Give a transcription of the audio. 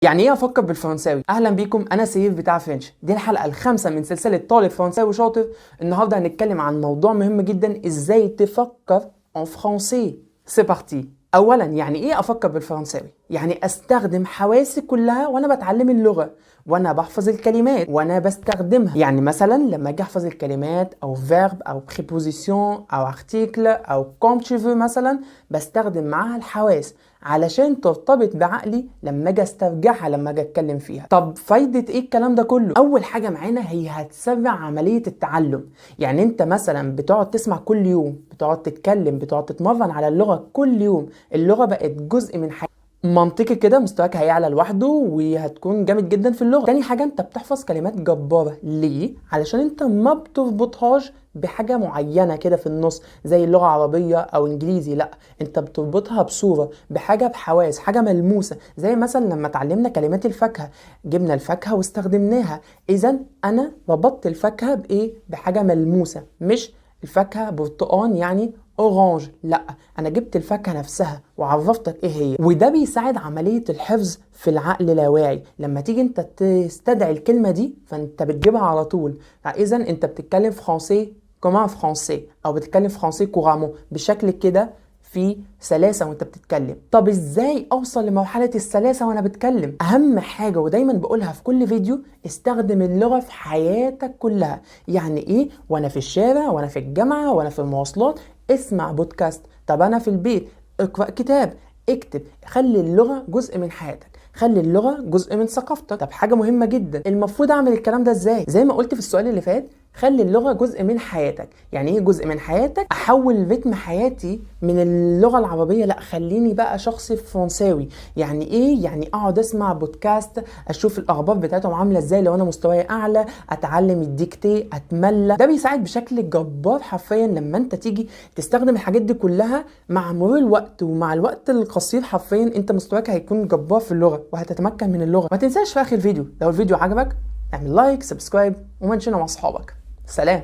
يعني ايه افكر بالفرنساوي؟ اهلا بيكم، انا سيف بتاع French. دي الحلقة الخامسة من سلسلة طالب فرنساوي شاطر. النهارده هنتكلم عن موضوع مهم جدا، ازاي تفكر en français. c'est parti. اولا، يعني ايه افكر بالفرنساوي؟ يعني استخدم حواسي كلها وانا بتعلم اللغة، وانا بحفظ الكلمات، وانا بستخدمها. يعني مثلا لما اجي احفظ الكلمات او verbe او préposition او article او comme tu veux مثلا، بستخدم معاها الحواس علشان ترتبط بعقلي لما اجي استرجعها، لما اجي اتكلم فيها. طب فايدة ايه الكلام ده كله؟ اول حاجة معانا هي هتسرع عملية التعلم. يعني انت مثلا بتقعد تسمع كل يوم، بتقعد تتكلم، بتقعد تتمرن على اللغة كل يوم، اللغة بقت جزء من حياتك. منطقي كده مستواك هيعلى لوحده وهتكون جامد جدا في اللغة. تاني حاجة، انت بتحفظ كلمات جبارة. ليه؟ علشان انت ما بتربطهاش بحاجة معينة كده في النص زي اللغة العربية او انجليزي، لا، انت بتربطها بصورة، بحاجة، بحواس، حاجة ملموسة. زي مثلا لما اتعلمنا كلمات الفاكهة، جبنا الفاكهة واستخدمناها. اذا انا ربطت الفاكهة بايه؟ بحاجة ملموسة. مش الفاكهة برتقان يعني orange، لا، انا جبت الفاكهة نفسها وعرفتك ايه هي. وده بيساعد عملية الحفظ في العقل اللاواعي. لما تيجي انت تستدعي الكلمة دي فانت بتجيبها على طول. فاذا انت بتتكلم français comme un français او بتتكلم français couramment بشكل كده في سلاسة وانت بتتكلم. طب ازاي اوصل لمرحلة السلاسة وانا بتكلم؟ اهم حاجة ودايما بقولها في كل فيديو، استخدم اللغة في حياتك كلها. يعني ايه؟ وانا في الشارع، وانا في الجامعة، وانا في المواصلات، اسمع بودكاست. طب انا في البيت، اقرأ كتاب، اكتب. خلي اللغة جزء من حياتك، خلي اللغة جزء من ثقافتك. طب حاجة مهمة جدا، المفروض اعمل الكلام ده ازاي؟ زي ما قلت في السؤال اللي فات، خلي اللغة جزء من حياتك. يعني ايه جزء من حياتك؟ احول رتم حياتي من اللغة العربية، لا، خليني بقى شخص فرنساوي. يعني ايه؟ يعني اقعد اسمع بودكاست، اشوف الاخبار بتاعتهم عاملة ازاي لو انا مستواي اعلى، اتعلم ال dictée، اتملى. ده بيساعد بشكل جبار حرفيا. لما انت تيجي تستخدم الحاجات دي كلها مع مرور الوقت ومع الوقت القصير، حرفيا انت مستواك هيكون جبار في اللغة وهتتمكن من اللغة. ما تنساش في اخر الفيديو، لو الفيديو عجبك اعمل like، subscribe، ومنشنه مع اصحابك. سلام.